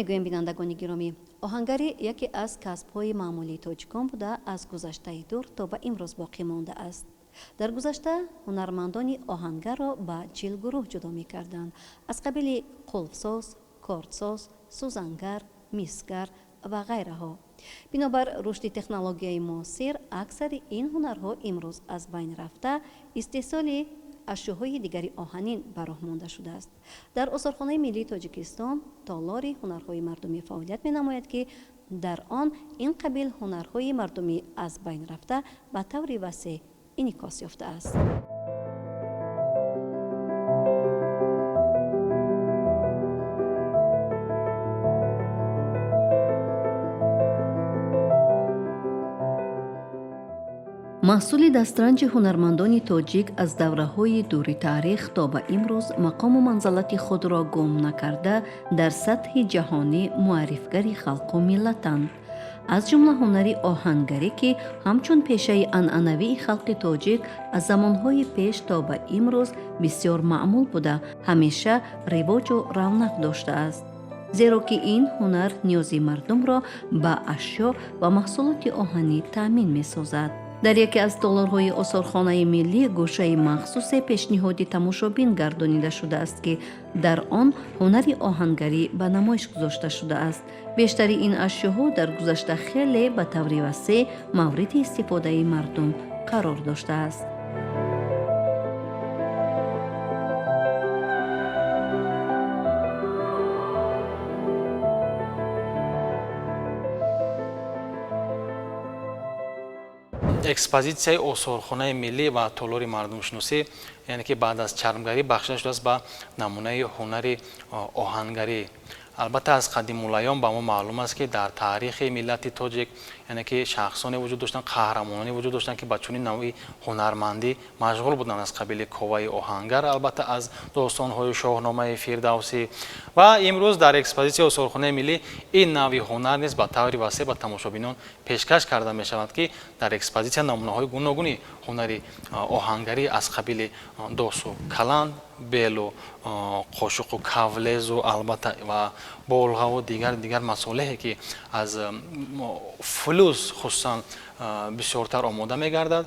Мегӯем, бинандагони гиромӣ, оҳангарӣ яке аз касбҳои маъмулии тоҷикон буда, аз гузаштаи дур то ба имрӯз боқӣ мондааст. Дар гузашта ҳунармандони оҳангарро ба 40 гурӯҳ ҷудо мекарданд, аз қабили қулфсоз, кордсоз, сӯзангар, мисгар ва ғайраҳо. Бинобар рушди технологияи муосир, аксари ин ҳунарҳо имрӯз аз байн рафта, истеҳсоли ашёҳои дигари оҳанин ба роҳ монда шудааст. Дар Осорхонаи миллии Тоҷикистон толори ҳунарҳои мардумӣ фаъолият менамояд, ки дар он ин қабил ҳунарҳои мардумӣ аз байн рафта ба таври васеъ инъикос ёфтааст. Маҳсули дастранҷи ҳунармандони тоҷик аз давраҳои дури таърих то ба имрӯз мақому манзалати худро гум накарда, дар сатҳи ҷаҳонӣ муаррифгари халқу миллатанд. Аз ҷумла ҳунари оҳангарӣ, ки ҳамчун пешаи анъанавии халқи тоҷик аз замонҳои пеш то ба имрӯз бисёр маъмул буда, ҳамеша ривоҷу равнақ доштааст, зеро ки ин ҳунар ниёзи мардумро ба ашё ва маҳсулоти оҳанӣ таъмин месозад. Дар яке аз толорҳои Осорхонаи миллӣ гӯшаи махсусе пешниҳоди тамошобин гардонида шудааст, ки дар он ҳунари оҳангарӣ ба намоиш гузошта шудааст. Бештари ин ашёҳо дар гузашта хеле ба таври васеъ мавриди истифодаи мардум қарор доштааст. Экспозитсияи Осорхонаи миллӣ ва толори мардумшиносӣ, яъне ки баъд аз чармгарӣ, бахшида шудааст ба намунаи ҳунари оҳангарӣ. Албатта, аз қадимулайём ба мо маълум аст, ки дар таърихи миллати тоҷик, яъне ки шахсоне вуҷуд доштанд, қаҳрамононе вуҷуд доштанд, ки ба чунин навъи ҳунармандӣ машғул буданд, аз қабили Коваи оҳангар, албатта, аз достонҳои Шоҳномаи Фирдавсӣ. Ва имрӯз дар экспозитсияи Осорхонаи миллӣ ин навъи ҳунар низ ба таври васеъ ба тамошобинон пешкаш карда мешавад, ки дар экспозитсия намунаҳои гуногуни ҳунари оҳангарӣ аз қабили досу каланд, белу қошуқу кавлезу, албатта, ва болғаву дигар масолеҳе, ки аз флӯз хусусан бисёртар омода мегардад,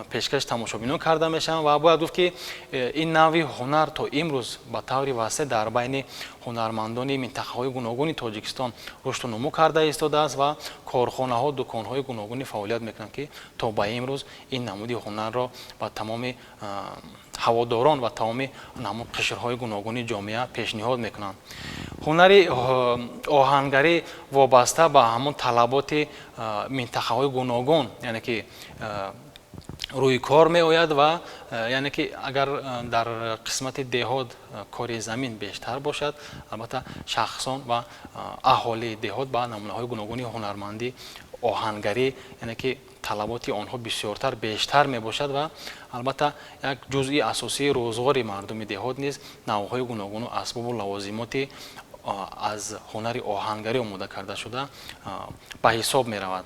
пешкаши тамошобинон карда мешаванд. Ва бояд гуфт, ки ин навъи ҳунар то имрӯз ба таври васеъ дар байни ҳунармандони минтақаҳои гуногуни Тоҷикистон рушду нумӯ карда истодааст ва корхонаҳо, дуконҳои гуногуни фаъолият мекунанд, ки то ба имрӯз ин намуди ҳунарро ба тамоми ҳаводорон ва тамоми намуд қишрҳои гуногуни ҷомеа пешниҳод мекунанд. Ҳунари оҳангарӣ вобаста ба ҳамон талаботи минтақаҳои гуногун, яъне ки рӯи кор меояд ва яъне ки агар дар қисмати деҳот кори замин бештар бошад, албатта, шахсон ва аҳолии деҳот ба намунаҳои гуногуни ҳунармандӣ оҳангарӣ, яъне ки талаботи онҳо бисёртар, бештар мебошад. Ва албатта, як ҷузъи асосии рӯзғори мардуми деҳот низ навъҳои гуногуну асбобу лавозимоти аз ҳунари оҳангарӣ омода карда шуда ба ҳисоб меравад.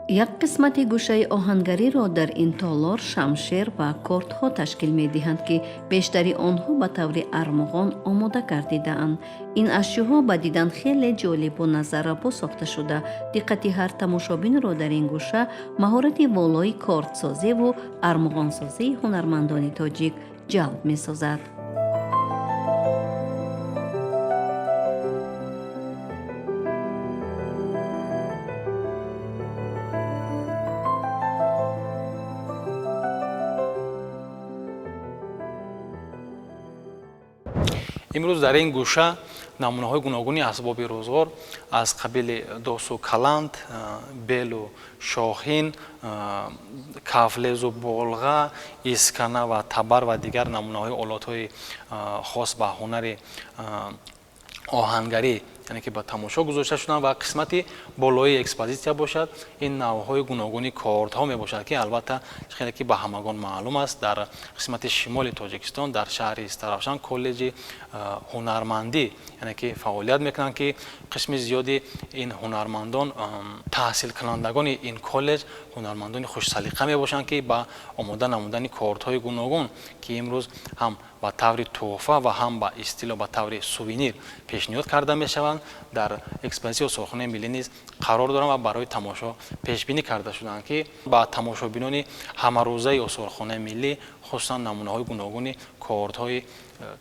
Як қисмати гӯшаи оҳангариро дар ин толор шамшер ва кордҳо ташкил медиҳанд, ки бештари онҳо ба таври армуғон омода гардидаанд. Ин ашёҳо ба дидан хеле ҷолибу назаррабо сохта шуда, диққати ҳар тамошобинро дар ин гӯша маҳорати волои кордсозиву армуғонсозии ҳунармандони тоҷик ҷалб месозад. Имрӯз дар ин гӯша намунаҳои гуногуни асбоби рӯзғор аз қабили досу каланд, белу шоҳин, кафлезу болға, искана ва табар ва дигар намунаҳои олотҳои хос ба ҳунари оҳангарӣ. Яъне ки ба тамошо гузошта шуданд ва қисмати болои экспозитсия бошад, ин навъҳои гуногуни кордҳо мебошад, ки албатта, хеле ки ба ҳамагон маълум аст, дар қисмати шимоли Тоҷикистон, дар шаҳри Истаравшан коллеҷи ҳунармандӣ, яъне ки фаъолият мекунанд, ки қисми зиёди ин ҳунармандон, таҳсилкунандагони ин коллеҷ ҳунармандони хушсалиқа мебошанд, ки ба омода намудани кордҳои гуногун, ки имрӯз ҳам ба таври тӯҳфа ва ҳам ба истилоҳ ба таври сувенир пешниҳод карда мешаванд, дар экспозитсияи осорхонаи миллӣ низ қарор доранд ва барои тамошо пешбинӣ карда шуданд, ки ба тамошобинони ҳамарӯзаи осорхонаи миллӣ, хусусан намунаҳои гуногуни кордҳое,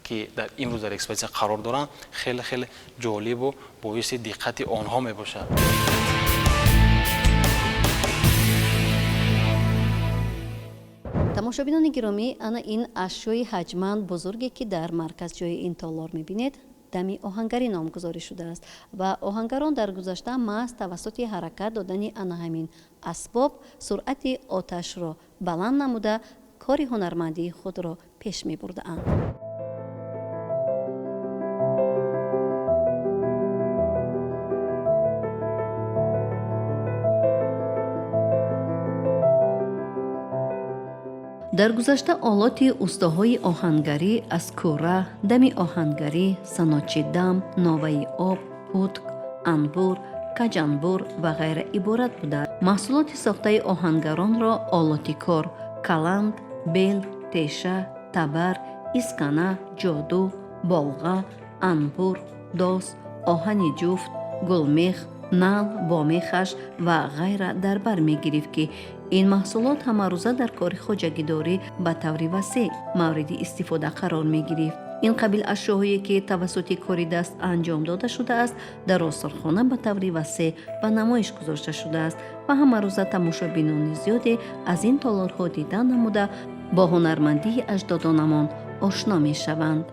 ки дар имрӯз дар экспозитсия қарор доранд, хеле хеле ҷолибу боиси диққати онҳо мебошад. Тамошобинони гиромӣ, ана ин ашёи ҳаҷман бузурге, ки дар марказ ҷои ин толор мебинед, дами оҳангарӣ номгузорӣ шудааст ва оҳангарон дар гузашта маҳз тавассути ҳаракат додани ана ҳамин асбоб суръати оташро баланд намуда, кори ҳунармандии худро пеш мебурдаанд. Дар гузашта олоти устоҳои оҳангарӣ аз кӯра, дами оҳангарӣ, саночи дам, новаи об, путк, анбур, каҷанбур ва ғайра иборат буда, маҳсулоти сохтаи оҳангаронро олоти кор каланд, бел, теша, табар, искана, ҷоду, болға, анбур, дос, оҳани ҷуфт, гулмех, нал бо мехаш ва ғайра дар бар мегирифт, ки ин маҳсулот ҳамарӯза дар кори хоҷагидорӣ ба таври васеъ мавриди истифода қарор мегирифт. Ин қабил ашёҳое, ки тавассути кори даст анҷом дода шудааст, дар осорхона ба таври васеъ ба намоиш гузошта шудааст ва ҳамарӯза тамошобинони зиёде аз ин толорҳо дида намуда, бо ҳунармандии аҷдодонамон ошно мешаванд.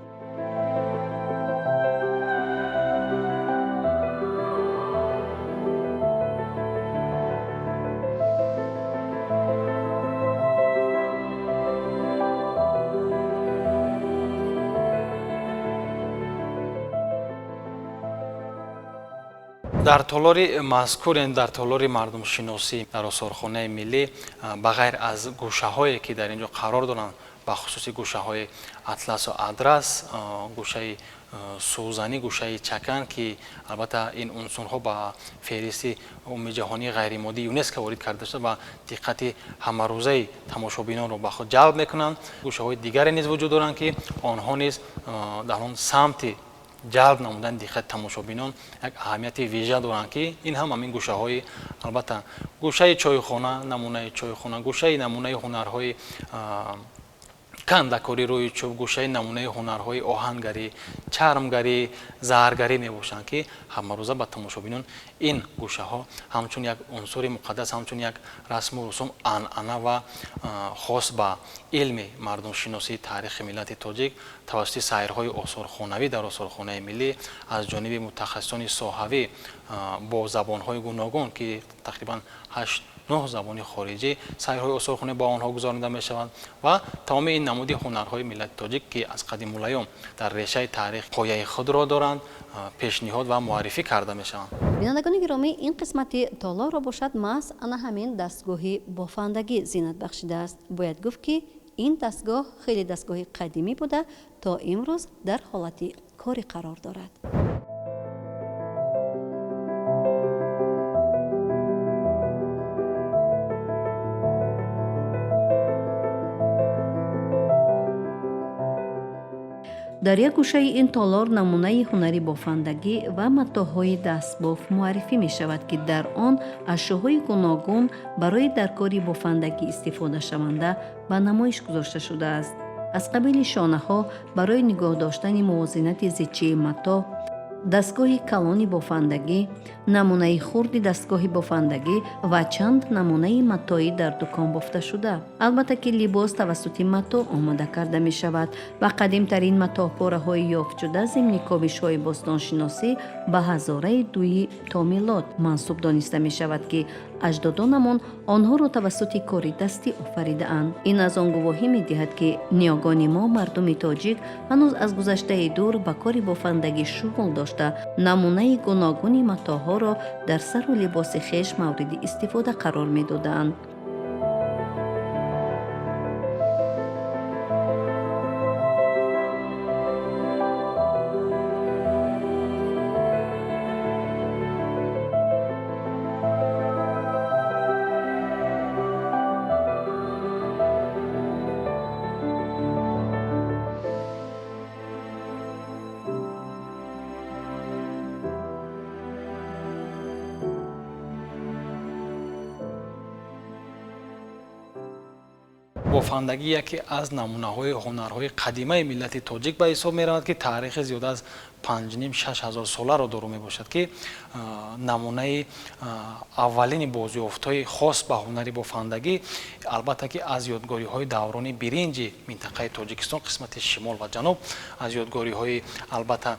Дар толори мазкур, яъне дар толори мардумшиносӣ дар осорхонаи миллӣ, ба ғайр аз гӯшаҳое, ки дар ин ҷо қарор доранд, ба хусуси гӯшаҳои атласу адрас, гӯшаи сӯзанӣ, гӯшаи чакан, ки албатта ин унсурҳо ба феҳристи умумиҷаҳонии ғайримоддии ЮНЕСКО ворид карда шуда ва диққати ҳамарӯзаи тамошобинонро ба худ ҷалб мекунанд, гӯшаҳои дигаре низ вуҷуд доранд, ки онҳо низ дар он самти ҷалб намудани диққати тамошобинон як аҳамияти вижа доранд, ки ин ҳам ҳамин гӯшаҳои, албатта, гӯшаи чойхона, намунаи чойхона, гӯшаи намунаи ҳунарҳои кандакорӣ рӯи чӯб, гӯшаи намунаи ҳунарҳои оҳангарӣ, чармгарӣ, заргарӣ мебошанд, ки ҳамарӯза ба тамошобинон ин гӯшаҳо ҳамчун як унсури муқаддас, ҳамчун як расму русум, анъана ва хос ба илми мардумшиносии таърихи миллати тоҷик тавассути сайрҳои осорхонавӣ дар осорхонаи миллӣ аз ҷониби мутахассисони соҳавӣ бо забонҳои гуногун, ки тақрибан 8-9 забони хориҷӣ сайрҳои осорхона бо онҳо гузаронида мешаванд, ва тамоми ин намуди ҳунарҳои миллати тоҷик, ки аз қадимулайём дар решаи таърих пояи худро доранд, пешниҳод ва муаррифӣ карда мешаванд. Бинандагони гиромӣ, ин қисмати толорро бошад, маҳз ана ҳамин дастгоҳи бофандагӣ зинат бахшидааст. Бояд гуфт, ки ин дастгоҳ хеле дастгоҳи қадимӣ буда, то имрӯз дар ҳолати корӣ қарор дорад. Дар як гӯшаи ин толор намунаи ҳунари бофандагӣ ва матоъҳои дастбоф муаррифӣ мешавад, ки дар он ашёҳои гуногун барои дар кори бофандагӣ истифодашаванда ба намоиш гузошта шудааст, аз қабили шонаҳо барои нигоҳ доштани мувозинати зичии матоъ, дастгоҳи калони бофандагӣ, намунаи хурди дастгоҳи бофандагӣ ва чанд намунаи матоӣ дар дукон бофташуда. Албатта ки либос тавассути матоъ омода карда мешавад ва қадимтарин матоъпораҳои ёфтшуда зимни ковишҳои бостоншиносӣ ба ҳазораи дуи то милод мансуб дониста мешавад, ки Аҷдодонамон онҳоро тавассути кори дастӣ офаридаанд. Ин аз он гувоҳӣ медиҳад, ки ниёгони мо, мардуми тоҷик, ҳанӯз аз гузаштаи дур ба кори бофандагӣ шуғл дошта, намунаи гуногуни матоъҳоро дар сару либоси хеш мавриди истифода қарор медодаанд. Бофандагӣ яке аз намунаҳои ҳунарҳои қадимаи миллати тоҷик ба ҳисоб меравад, ки таърихи зиёда аз 5,5-6 ҳазор соларо доро мебошад, ки намунаи аввалини бозёфтҳои хос ба ҳунари бофандагӣ албатта ки аз ёдгориҳои даврони биринҷи минтақаи Тоҷикистон, қисмати шимол ва ҷануб, аз ёдгориҳои албатта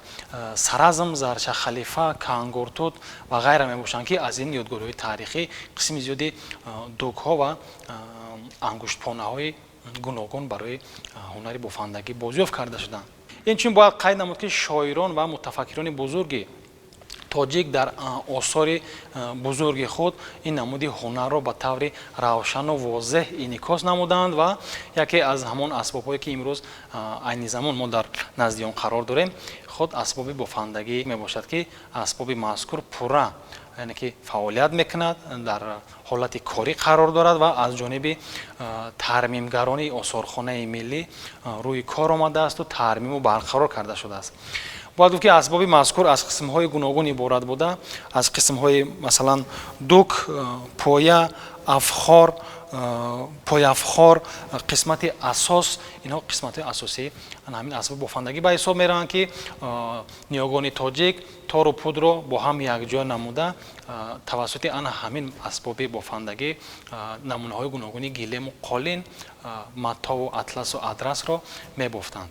Саразм, Зарча Халифа, Кангуртут ва ғайра мебошанд, ки аз ин ёдгориҳои таърихӣ қисми зиёди дукҳо ва ангуштпонаҳои гуногун барои ҳунари бофандагӣ бозёфт карда шуданд. Инчунин бояд қайд намуд, ки шоирон ва мутафаккирони бузурги тоҷик дар осори бузурги худ ин намуди ҳунарро ба таври равшану возеҳ инъикос намуданд ва яке аз ҳамон асбобҳое, ки имрӯз айни замон мо дар назди он қарор дорем, худ асбоби бофандагӣ мебошад, ки асбоби мазкур пурра, яъне ки фаъолият мекунад, дар ҳолати корӣ қарор дорад ва аз ҷониби тармимгарони осорхонаи миллӣ рӯи кор омадаасту тармиму барқарор карда шудааст. Бояд гуфт, ки асбоби мазкур аз қисмҳои гуногун иборат буда, аз қисмҳои масалан дук, поя, афхор, пояфхор, қисмати асос. Инҳо қисматҳои асосии ҳамин асбоби бофандагӣ ба ҳисоб мераванд, ки ниёгони тоҷик тору пудро бо ҳам якҷоя намуда, тавассути ана ҳамин асбоби бофандагӣ намунаҳои гуногуни гилему қолин, матову атласу адрасро мебофтанд.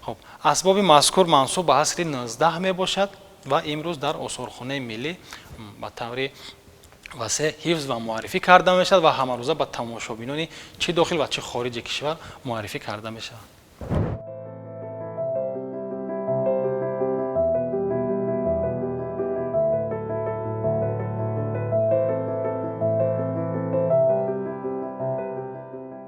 Хоб, асбоби мазкур мансуб ба асри 19 мебошад ва имрӯз дар осорхонаи миллӣ ба таври васеъ ҳифз ва муаррифӣ карда мешавад ва ҳамарӯза ба тамошобинони чӣ дохил ва чӣ хориҷи кишвар муаррифӣ карда мешавад.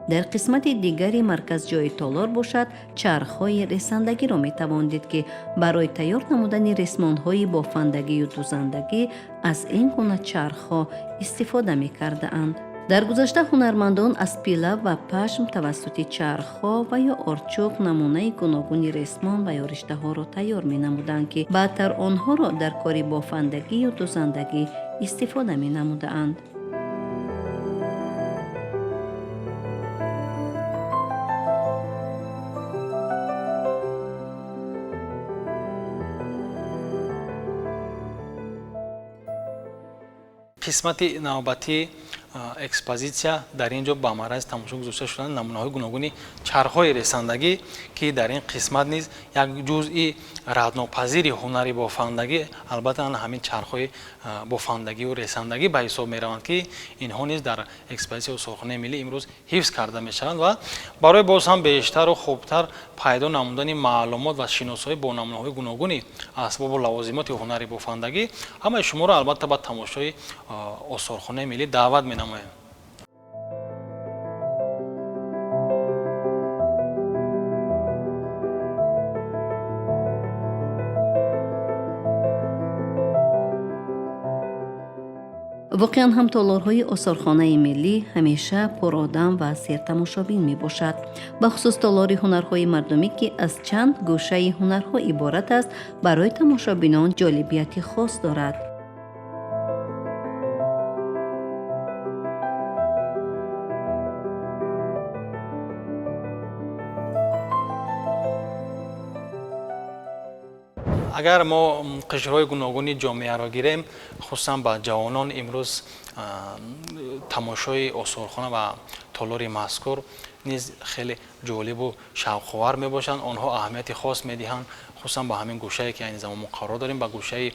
Дар қисмати дигари марказҷои толор бошад, чархҳои ресандагиро метавон дид, ки барои тайёр намудани ресмонҳои бофандагию дузандагӣ аз ин гуна чархҳо истифода мекардаанд. Дар гузашта ҳунармандон аз пила ва пашм тавассути чархҳо ва ё орчуқ намунаи гуногуни ресмон ва ё риштаҳоро тайёр менамуданд, ки баъдтар онҳоро дар кори бофандагию дузандагӣ истифода менамудаанд. Қисмати навбатии экспозитсия дар ин ҷо ба маррази тамошо гузошта шуданд намунаҳои гуногуни чархҳои ресандагӣ, ки дар ин қисмат низ як ҷузъи раднопазири ҳунари бофандагӣ албатта ҳамин чархҳои бофандагиву ресандагӣ ба ҳисоб мераванд, ки инҳо низ дар экспозитсияи осорхонаи миллӣ имрӯз ҳифз карда мешаванд ва барои боз ҳам бештару хубтар пайдо намудани маълумот ва шиносоӣ бо намунаҳои гуногуни асбобу лавозимоти ҳунари бофандагӣ ҳамаи шуморо албатта ба тамошои осорхонаи миллӣ даъват менамоем. Воқеан ҳам толорҳои осорхонаи миллӣ ҳамеша пуродам ва сертамошобин мебошад. Бахусус толори ҳунарҳои мардумӣ, ки аз чанд гӯшаи ҳунарҳо иборат аст, барои тамошобинон ҷолибияти хос дорад. Агар мо қишрҳои гуногуни ҷомеаро гирем, хусусан ба ҷавонон имрӯз тамошои осорхона ва толори мазкур низ хеле ҷолибу шавқовар мебошанд. Онҳо аҳамияти хос медиҳанд, хусусан ба ҳамин гӯшае, ки айни замон мо қарор дорем, ба гӯшаи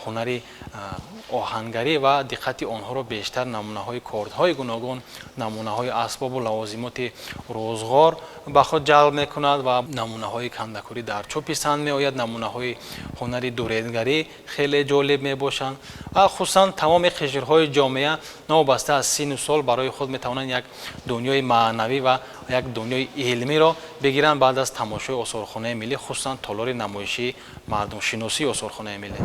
ҳунари Оҳангарӣ ва диққати онҳоро бештар намунаҳои кордҳои гуногун, намунаҳои асбобу лавозимоти рӯзғор ба худ ҷалб мекунад ва намунаҳои кандакорӣ дар чӯб писанд меояд. Намунаҳои ҳунари дуредгарӣ хеле ҷолиб мебошанд ва хусусан тамоми қишрҳои ҷомеа новобаста аз синну сол барои худ метавонанд як дунёи маънавӣ ва як дунёи илмиро бигиранд баъд аз тамошои осорхонаи миллӣ, хусусан толори намоишии мардумшиносии осорхонаи миллӣ.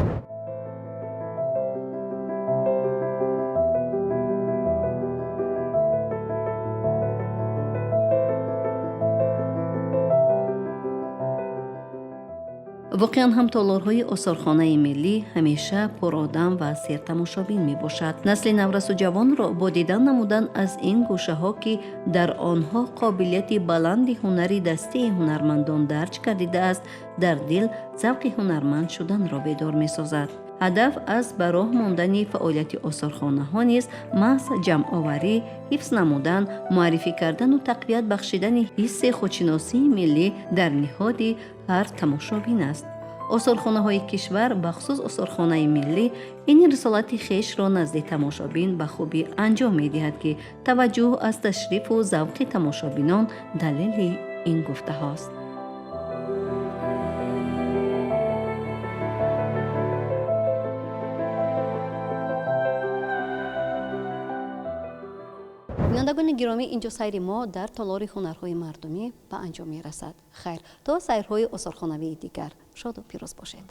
Воқеан ҳам толорҳои осорхонаи миллӣ ҳамеша пуродам ва сертамошобин мебошад. Насли наврасу ҷавонро бо дидан намудан аз ин гӯшаҳо, ки дар онҳо қобилияти баланди ҳунари дастии ҳунармандон дарҷ гардидааст, дар дил завқи ҳунарманд шуданро бедор месозад. Ҳадаф аз ба роҳ мондани фаъолияти осорхонаҳо низ маҳз ҷамъоварӣ, ҳифз намудан, муаррифӣ кардану тақвият бахшидани ҳисси худшиносии миллӣ дар ниҳоди ҳар тамошобин аст. Осорхонаҳои кишвар, бахусус осорхонаи миллӣ, ин рисолати хешро назди тамошобин ба хубӣ анҷом медиҳад, ки таваҷҷӯҳ аз ташрифу завқи тамошобинон далели ин гуфтаҳост. Бинандагони гиромӣ, инҷо сайри мо дар толори ҳунарҳои мардумӣ ба анҷом мерасад. Хайр, то сайрҳои осорхонавии дигар, шоду пирӯз бошед.